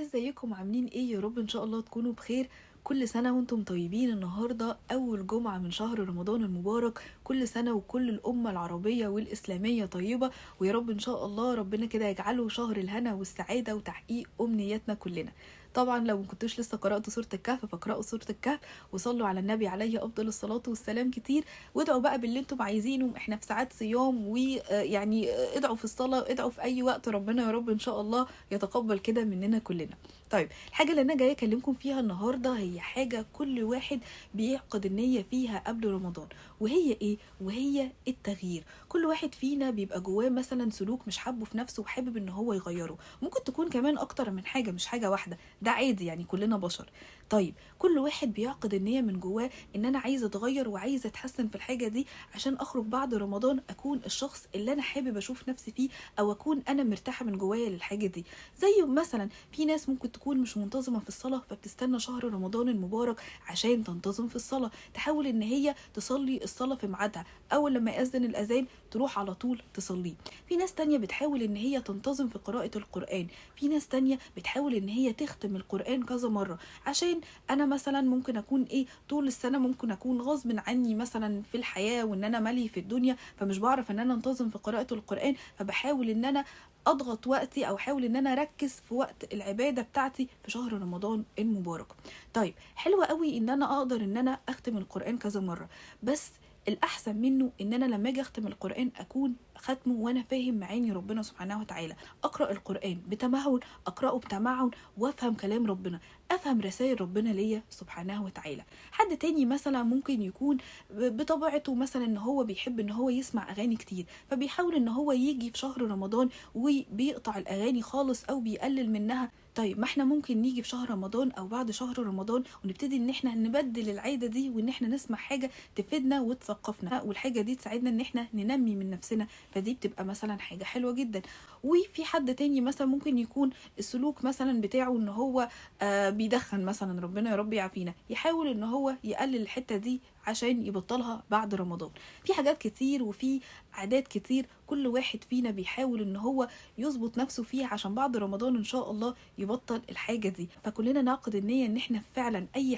ازيكم؟ عاملين ايه؟ يا رب ان شاء الله تكونوا بخير. كل سنة وانتم طيبين. النهاردة أول جمعة من شهر رمضان المبارك. كل سنة وكل الأمة العربية والإسلامية طيبة، ويا رب إن شاء الله ربنا كده يجعله شهر الهنا والسعادة وتحقيق أمنياتنا كلنا. طبعا لو ما كنتوش لسه قرأتوا سورة الكهف فاقرأوا سورة الكهف، وصلوا على النبي عليه أفضل الصلاة والسلام كتير، وادعوا بقى باللي انتم عايزينه. احنا في ساعات صيام، ويعني ادعوا في الصلاة، ادعوا في أي وقت، ربنا يا رب إن شاء الله يتقبل كده مننا كلنا. طيب الحاجة اللي أنا جاية أكلمكم فيها النهاردة هي حاجة كل واحد بيعقد النية فيها قبل رمضان، وهي إيه؟ وهي التغيير. كل واحد فينا بيبقى جواه مثلا سلوك مش حابة في نفسه وحابب إن هو يغيره، ممكن تكون كمان أكتر من حاجة، مش حاجة واحدة، ده عادي يعني كلنا بشر. طيب كل واحد بيعقد النية من جواه إن أنا عايزة أتغير وعايزة أتحسن في الحاجة دي عشان أخرج بعد رمضان أكون الشخص اللي أنا حابب أشوف نفسي فيه، أو أكون أنا مرتاحة من جوايا للحاجة دي. زي مثلا في ناس ممكن تكون مش منتظمة في الصلاة، فبتستنى شهر رمضان المبارك عشان تنتظم في الصلاة، تحاول إن هي تصلي الصلاة في ميعادها، أول لما يأذن الأذان تروح على طول تصليه. في ناس تانية بتحاول إن هي تنتظم في قراءة القرآن، في ناس تانية بتحاول إن هي تختم القرآن كذا مرة. عشان أنا مثلا ممكن أكون إيه طول السنة ممكن أكون غصب عني مثلا في الحياة وإن أنا مالي في الدنيا، فمش بعرف إن أنا أنتظم في قراءة القرآن، فبحاول إن أنا أضغط وقتي أو أحاول إن أنا أركز في وقت العبادة بتاعتي في شهر رمضان المبارك. طيب حلوة قوي إن أنا أقدر إن أنا أختم القرآن كذا مرة، بس الأحسن منه إن أنا لما أجي أختم القرآن أكون ختمه وأنا فاهم معاني ربنا سبحانه وتعالى، أقرأ القرآن بتمهل، أقرأه بتمعن، وأفهم كلام ربنا، أفهم رسائل ربنا ليا سبحانه وتعالى. حد تاني مثلا ممكن يكون بطبيعته مثلا إن هو بيحب إن هو يسمع أغاني كتير، فبيحاول إن هو يجي في شهر رمضان وبيقطع الأغاني خالص أو بيقلل منها. طيب ما احنا ممكن نيجي في شهر رمضان او بعد شهر رمضان ونبتدي ان احنا نبدل العادة دي، وان احنا نسمع حاجة تفيدنا وتثقفنا، والحاجة دي تساعدنا ان احنا ننمي من نفسنا، فدي بتبقى مثلا حاجة حلوة جدا. وفي حد تاني مثلا ممكن يكون السلوك مثلا بتاعه ان هو بيدخن مثلا، ربنا يا رب يعافينا، يحاول ان هو يقلل الحتة دي عشان يبطلها بعد رمضان. في حاجات كتير وفي عادات كتير كل واحد فينا بيحاول ان هو يظبط نفسه فيها عشان بعد رمضان ان شاء الله يبطل الحاجة دي. فكلنا نعقد النية ان احنا فعلا اي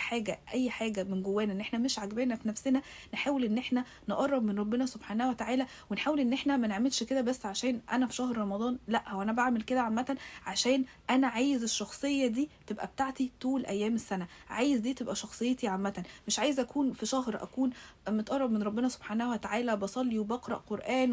حاجة من جوانا ان احنا مش عاجبانا في نفسنا، نحاول ان احنا نقرب من ربنا سبحانه وتعالى، ونحاول ان احنا ما نعملش كده بس عشان انا في شهر رمضان، لا هو انا بعمل كده عامة عشان انا عايز الشخصية دي تبقى بتاعتي طول ايام السنة، عايز دي تبقى شخصيتي عامة، مش عايز اكون في شهر اكون متقرب من ربنا سبحانه وتعالى بصلي وبقرأ قرآن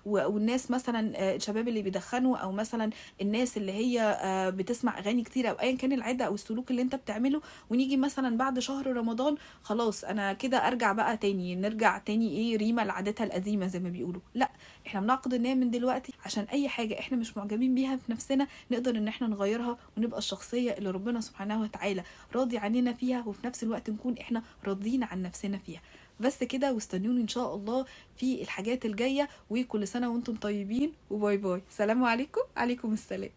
والناس مثلا الشباب اللي بيدخنوا، او مثلا الناس اللي هي بتسمع اغاني كتير، او ايا كان العادة او السلوك اللي انت بتعمله، ونيجي مثلا بعد شهر رمضان خلاص انا كده ارجع بقى تاني، نرجع تاني ايه ريمة لعادتها القديمة زي ما بيقولوا. لا، احنا بنعقد النية من دلوقتي عشان اي حاجة احنا مش معجبين بيها في نفسنا نقدر ان احنا نغيرها، ونبقى الشخصية اللي ربنا سبحانه وتعالى راضي عننا فيها، وفي نفس الوقت نكون احنا راضيين عن نفسنا فيها. بس كده، واستنوني ان شاء الله في الحاجات الجاية، وكل سنة وانتم طيبين، وباي باي. سلام عليكم. عليكم السلام.